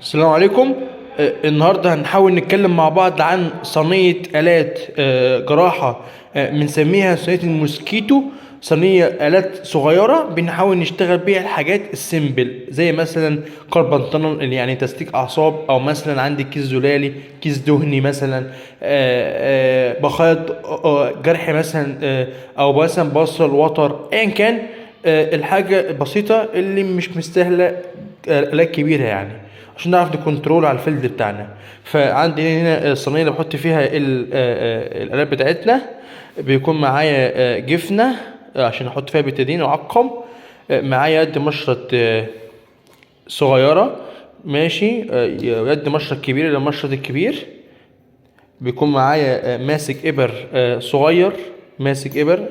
السلام عليكم. النهارده هنحاول نتكلم مع بعض عن صينية آلات جراحة، بنسميها صينية ال mosquito. صينية آلات صغيرة بنحاول نشتغل بيها الحاجات ال simple، زي مثلا carpal tunnel اللي يعني تسليك أعصاب، أو مثلا عندي كيس زلالي، كيس دهني مثلا، بخيط جرح مثلا، أو مثلا بصل وتر، أيا كان. الحاجة البسيطة اللي مش مستاهلة آلات كبيرة يعني، عشان نعرف ن control على ال field بتاعنا. فعندي هنا الصينية اللي بحط فيها الآلات بتاعتنا. بيكون معايا جفنه عشان احط فيها بتادين واعقم، معايا يد مشرط صغيرة ماشي، يد مشرط كبير للمشرط الكبير. بيكون معايا ماسك ابر صغير، ماسك ابر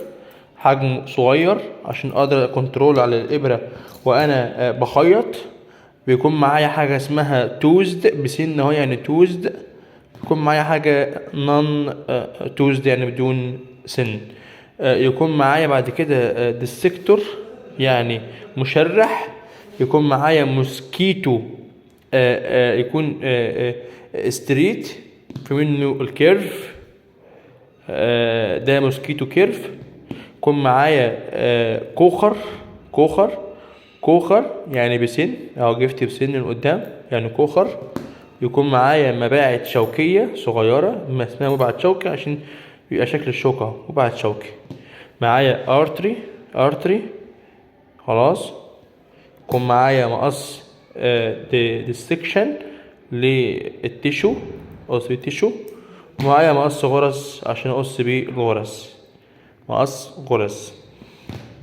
حجمه صغير عشان اقدر control على الابره وانا بخيط. بيكون معايا حاجة اسمها toothed بسن اهو، يعني toothed. يكون معايا حاجة non toothed يعني بدون سن. يكون معايا بعد كده dissector يعني مشرح. يكون معايا mosquito يكون straight، في منه ال curve، ده mosquito curve. يكون معايا Kocher، Kocher، Kocher يعني بسن اهو، جفت بسن من قدام يعني Kocher. يكون معايا مباعد شوكية صغيرة، ما اسمها مبعد شوكي عشان بيبقى شكل الشوكة اهو، مبعد شوكي. معايا artery، artery خلاص. يكون معايا مقص dissection لل tissue، قص بيه ال tissue. معايا مقص غرز عشان اقص بيه الغرز، مقص غرز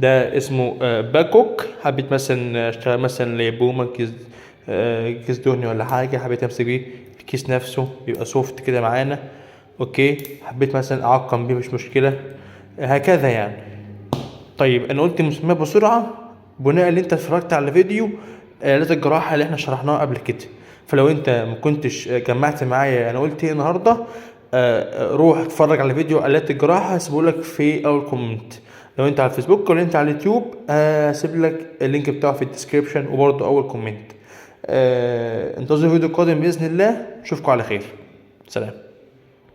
ده اسمه Babcock. حبيت مثلا اشتغل مثلا lipoma، كيس كيس دهني ولا حاجة، حبيت امسك بيه الكيس نفسه بيبقى soft كده معانا، okay. حبيت مثلا اعقم بيه مش مشكلة، هكذا يعني. طيب انا قلت مسميات بسرعة بناء اللي انت اتفرجت على فيديو آلات الجراحة اللي احنا شرحناها قبل كده. فلو انت ما كنتش جمعت معايا انا قلت ايه النهارده، روح اتفرج على فيديو آلات الجراحة، هسيبه لك في اول comment لو انت على الفيسبوك، ولا انت على اليوتيوب هسيب لك ال link بتاعه في ال description وبرضه اول comment. انتظروا الفيديو القادم باذن الله، اشوفكم على خير، سلام.